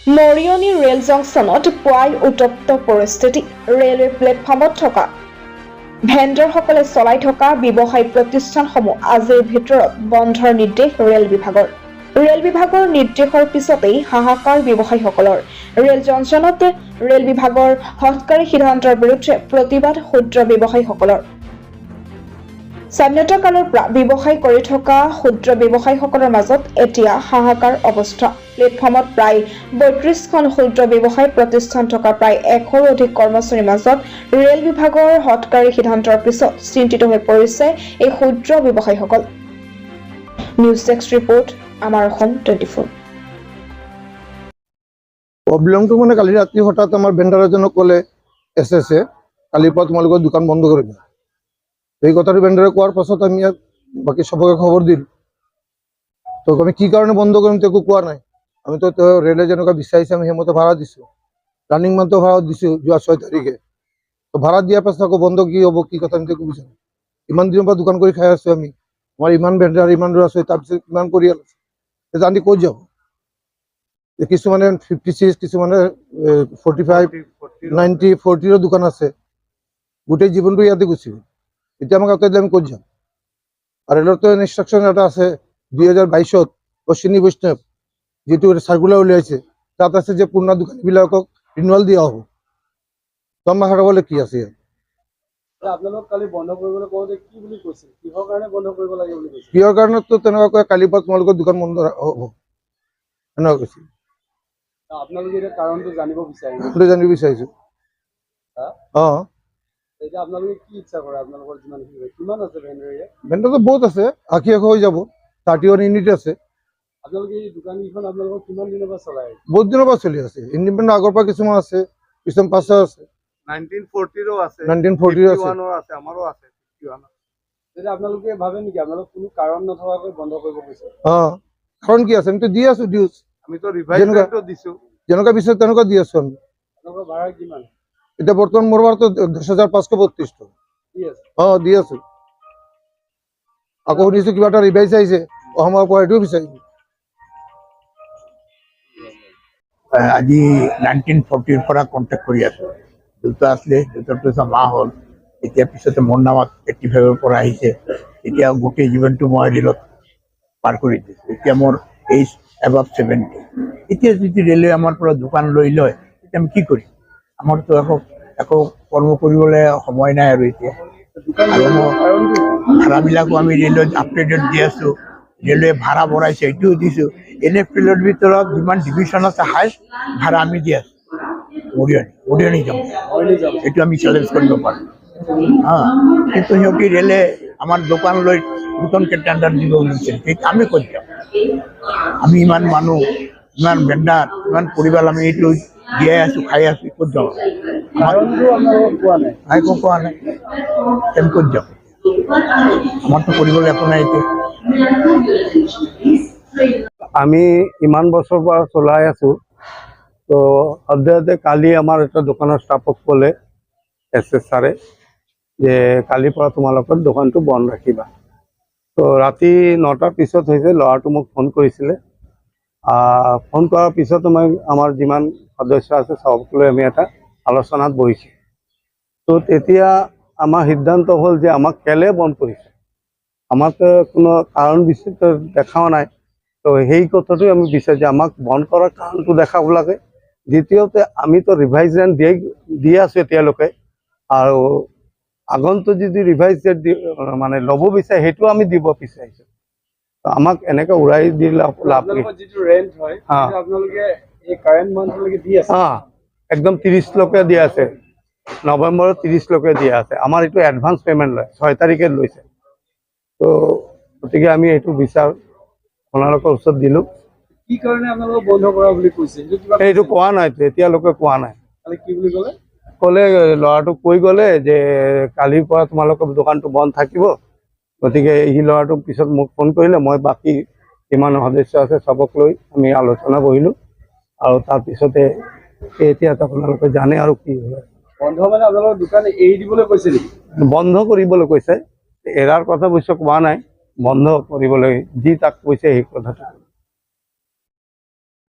Mariani rail জংচনত পুৱাই উত্তপ্ত পৰিস্থিতি। ৰেলৱে প্লেটফৰ্মত থকা ভেণ্ডৰসকলে চলাই থকা ব্যৱসায় প্ৰতিষ্ঠানসমূহ আজিৰ ভিতৰত বন্ধৰ নিৰ্দেশ ৰেল বিভাগৰ। ৰেল বিভাগৰ নিৰ্দেশৰ পিছতেই হাহাকাৰ ব্যৱসায়ীসকলৰ। ৰেল জংচনত ৰেল বিভাগৰ হঠকাৰী সিদ্ধান্তৰ বিৰুদ্ধে প্ৰতিবাদ ক্ষুদ্ৰ ব্যৱসায়ীসকলৰ। স্বাধীনতা কালৰ পৰা ব্যৱসায় কৰি থকা ক্ষুদ্ৰ ব্যৱসায়ীসকলৰ মাজত এতিয়া হাহাকাৰ অৱস্থা। প্লেটফৰ্মত প্ৰায় 32খন ক্ষুদ্ৰ ব্যৱসায় প্ৰতিষ্ঠান থকা প্ৰায় 100ৰো অধিক কৰ্মচাৰীৰ মাজত ৰেল বিভাগৰ হঠকাৰী সিদ্ধান্তৰ পিছত চিন্তিত হৈ পৰিছে এই ক্ষুদ্ৰ ব্যৱসায়ীসকল। নিউজ ডেস্ক ৰিপৰ্ট, আমাৰ অসম 24। প্ৰব্লেমটো মানে কালি ৰাতি হঠাৎ আমাৰ ভেণ্ডাৰ এজনক ক'লে এছ এছ এ, কালিৰ পৰা তোমালোকৰ দোকান বন্ধ কৰিবা। সেই কথাটো ভেণ্ডাৰে কোৱাৰ পাছত আমি ইয়াত বাকী চবকে খবৰ দিলোঁ। তো আমি কি কাৰণে বন্ধ কৰিম তো একো কোৱা নাই। আমিতো তেওঁ ৰেলে যেনেকুৱা বিচাৰিছে, আমি সেইমতে ভাড়া দিছোঁ। ৰানিং মান্থো ভাড়া দিছোঁ যোৱা 6 তাৰিখে। তো ভাড়া দিয়াৰ পাছত আকৌ বন্ধ কি হ'ব, কি কথা, আমি তো একো বুজা নাই। ইমান দিনৰ পৰা দোকান কৰি খাই আছোঁ আমি। আমাৰ ইমান ভেণ্ডাৰ, ইমান ল'ৰা ছোৱালী, তাৰপিছত ইমান পৰিয়াল আছে, তাহাঁতি ক'ত যাব? কিছুমানে 56, কিছুমানে 45, 90, 40ৰো দোকান আছে। গোটেই জীৱনটো ইয়াতে গুচি গ'ল। এতিয়া আমাক আঁতৰাই দিলে আমি ক'ত যাম? আৰু ৰেলৰতো ইনষ্ট্ৰাকশ্যন এটা আছে, 2022ত অশ্বিনী বৈষ্ণৱ যিটো চাৰ্কুলাৰ উলিয়াইছে, তাত আছে যে পুৰণা দোকানীবিলাকক ৰিনুৱেল দিয়া হ'ব। তো আমাক হটাবলৈ কি আছে ইয়াত? আপোনালোক কালি বন্ধ কৰিবলৈ কওঁতে কি বুলি কৈছিল? কিহৰ কাৰণে বন্ধ কৰিব লাগে বুলি কৈছিল? কিহৰ কাৰণততো তেনেকুৱা কয়, কালিৰ পৰা তোমালোকৰ দোকান বন্ধ হ'ব, এনেকুৱা কৈছিল। আপোনালোকে এতিয়া কাৰণটো জানিব বিচাৰে? সেইটো জানিব বিচাৰিছোঁ। হা? অঁ। এতিয়া আপোনালোকে কি ইচ্ছা কৰে? আপোনালোকৰ যিমানখিনি হয়, কিমান আছে ভেণ্ডৰ ইয়াত? ভেণ্ডাৰটো বহুত আছে, 80 এশ হৈ যাব। 31 ইউনিট আছে। আপোনালোকে এই দোকানকেইখন আপোনালোকৰ কিমান দিনৰ পৰা চলাই আছে? বহুত দিনৰ পৰা চলি আছে। ইণ্ডিপেণ্ডেণ্ট আগৰ পৰা কিছুমান আছে, কিছুমান পাছৰ আছে। 1940ৰো আছে। 1940ৰ আছে। 51ৰ আছে, আমাৰো আছে 51। তেতিয়া আপোনালোকে ভাবে নেকি আপোনালোক কোনো কাৰণ নথকাকৈ বন্ধ কৰিব কৈছে? অঁ, কাৰণ কি আছে? আমিতো দি আছো ডিউজ। আমিতো ৰিভাইজ ৰেটটো দিছো। যেনেকুৱা বিচাৰে তেনেকুৱা দি আছো আমি। আপোনালোকৰ ভাড়া কিমান? এতিয়া বৰ্তমান মোৰ ভাড়াটো 10,532 টকা। দি আছে? অঁ, দি আছো। আকৌ শুনিছো কিবা এটা ৰিভাইজ আহিছে, অহা মাহৰ পৰা সেইটোও বিচাৰিম। আজি 1940ৰ পৰা কণ্টেক্ট কৰি আছোঁ। দেউতা আছিলে, দেউতাৰ পিছত মা হ'ল। এতিয়া পিছতে মোৰ নামত 85ৰ পৰা আহিছে। এতিয়া গোটেই জীৱনটো মই ৰেলত পাৰ কৰি দিছোঁ। এতিয়া মোৰ এইজ এবাভ 70। এতিয়া যদি ৰেলৱে আমাৰ পৰা দোকান লৈ লয়, তেতিয়া আমি কি কৰিম? আমাৰতো একো একো কৰ্ম কৰিবলৈ সময় নাই আৰু এতিয়া। দোকান আৰু মোৰ কাৰণটো? ভাড়াবিলাকো আমি ৰেলৱেত আপ টু ডেট দি আছোঁ। ৰেলৱে ভাড়া বঢ়াইছে, সেইটোও দিছোঁ। এন এফ পিলৰ ভিতৰত যিমান ডিভিশ্যন আছে, হাইষ্ট ভাড়া আমি দি আছোঁ মৰিয়নি যাম। মৰিয়নি যাম। সেইটো আমি চেলেঞ্জ কৰিব পাৰোঁ। হা, কিন্তু সিহঁতি ৰেলে আমাৰ দোকান লৈ নতুনকৈ টেণ্ডাৰ দিব বুলিছে। সেইটো আমি ক'ত যাম? আমি ইমান মানুহ, ইমান ভেণ্ডাৰ, ইমান পৰিয়াল, আমি এইটো জীয়াই আছোঁ, খাই আছোঁ, ক'ত যাম? আমাৰ কাৰণটো আপোনালোকক কোৱা নাই? একো কোৱা নাই। আমি ক'ত যাম? আমাৰতো কৰিবলৈ একো নাই এতিয়া। আমি ইমান বছৰৰ পৰা চলাই আছোঁ। তো সদ্যহতে কালি আমাৰ এটা দোকানৰ ষ্টাফক ক'লে এছ এছ ছাৰে যে কালিৰ পৰা তোমালোকৰ দোকানটো বন্ধ ৰাখিবা। তো ৰাতি 9টাৰ পিছত হৈছে, ল'ৰাটো মোক ফোন কৰিছিলে। ফোন কৰাৰ পিছত মই আমাৰ যিমান সদস্য আছে চবক লৈ আমি এটা আলোচনাত বহিছোঁ। তো তেতিয়া আমাৰ সিদ্ধান্ত হ'ল যে আমাক কেলে বন্ধ কৰিছে, আমাক কোনো কাৰণ বিশেষ দেখাও নাই। তো সেই কথাটোৱে আমি বিচাৰোঁ যে আমাক বন্ধ কৰাৰ কাৰণটো দেখাব লাগে। দ্বিতীয়তে, আমিতো ৰিভাইজ ৰেণ্ট দিয়ে দি আছোঁ এতিয়ালৈকে আৰু আগন্তুক যদি ৰিভাইজ ৰেট মানে ল'ব বিচাৰে, সেইটো আমি দিব বিচাৰিছোঁ। তো আমাক এনেকৈ উৰাই দি লাভ কি? আপোনালোকৰ যিটো ৰেণ্ট হয়, সেইটো আপোনালোকে এই কাৰেণ্ট মান্থলৈকে দি আছে? অঁ, একদম 30লৈকে দিয়া আছে। নৱেম্বৰৰ 30লৈকে দিয়া আছে। আমাৰ এইটো এডভান্স পে'মেণ্ট লয়, 6 তাৰিখে লৈছে। তো গতিকে আমি এইটো বিচাৰ আপোনালোকৰ ওচৰত দিলোঁ। কি কাৰণে আপোনালোকক বন্ধ কৰা বুলি কৈছে, সেইটো কিবা? এইটো কোৱা নাই, এতিয়ালৈকে কোৱা নাই। খালি কি বুলি ক'লে? ক'লে, ল'ৰাটোক কৈ গ'লে যে কালিৰ পৰা তোমালোকৰ দোকানটো বন্ধ থাকিব। গতিকে সি ল'ৰাটোক পিছত মোক ফোন কৰিলে। মই বাকী যিমান সদস্য আছে চবক লৈ আমি আলোচনা বহিলোঁ আৰু তাৰপিছতে এতিয়া আপোনালোকে জানে আৰু কি হয়। বন্ধ মানে আপোনালোকৰ দোকান এৰি দিবলৈ কৈছে নেকি? বন্ধ কৰিবলৈ কৈছে। এৰাৰ কথা অৱশ্যে কোৱা নাই। বন্ধ কৰিবলৈ যি তাক কৈছে সেই কথাটো।